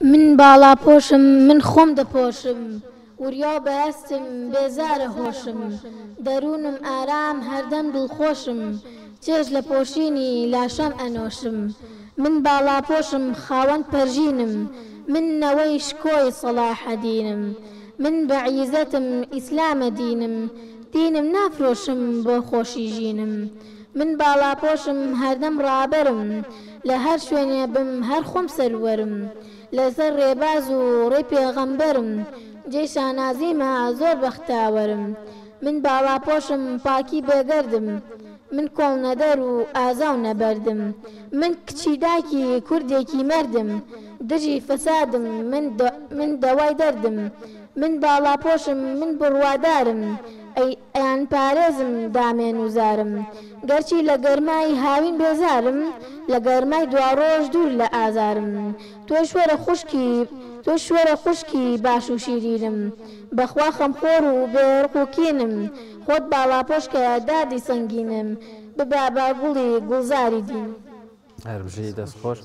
من باڵاپۆشم من خۆم دەپۆشم وریا و بەهەستم بێزارە هۆشم دەروونم ئارام هەردەم دڵخۆشم چێژ لە پۆشینی لاشەم ئەنۆشم من باڵاپۆشم خاوەن پەرژینم من نەوەی شکۆی سەڵاحەدینم من بە عیزەتم ئیسلامە دینم دینم نافرۆشم بۆ خۆشی ژینم من باڵاپۆشم هەردەم ڕابەرم لە هەر شوێنێ بم هەر خۆم سەروەرم لەسەر ڕێباز و ڕێی پێغەمبەرم جێی شانازیمە زۆر بەختاوەرم من باڵاپۆشم پاکی بێگەردم من کۆڵنەدەر و ئازا و نەبەردم من کچی دایکی کوردێکی مەردم دژی فەسادم من من دەوای دەردم من باڵاپۆشم من بڕوادارم ئەی ئەیانپارێزم دامێن و زارم گەرچی لە گەرمای هاوین بێزارم لە گەرمای دواڕۆژ دوور لە ئازارم تۆش وەرە خوشکی تۆش وەرە خوشکی باش و شیرینم بەخوا خەمخۆر و بێ ڕق و کینم خۆت باڵاپۆش کە دادی سەنگینم ببە بە گوڵی گوڵزاری دینم. هەر بژی دەست خۆش.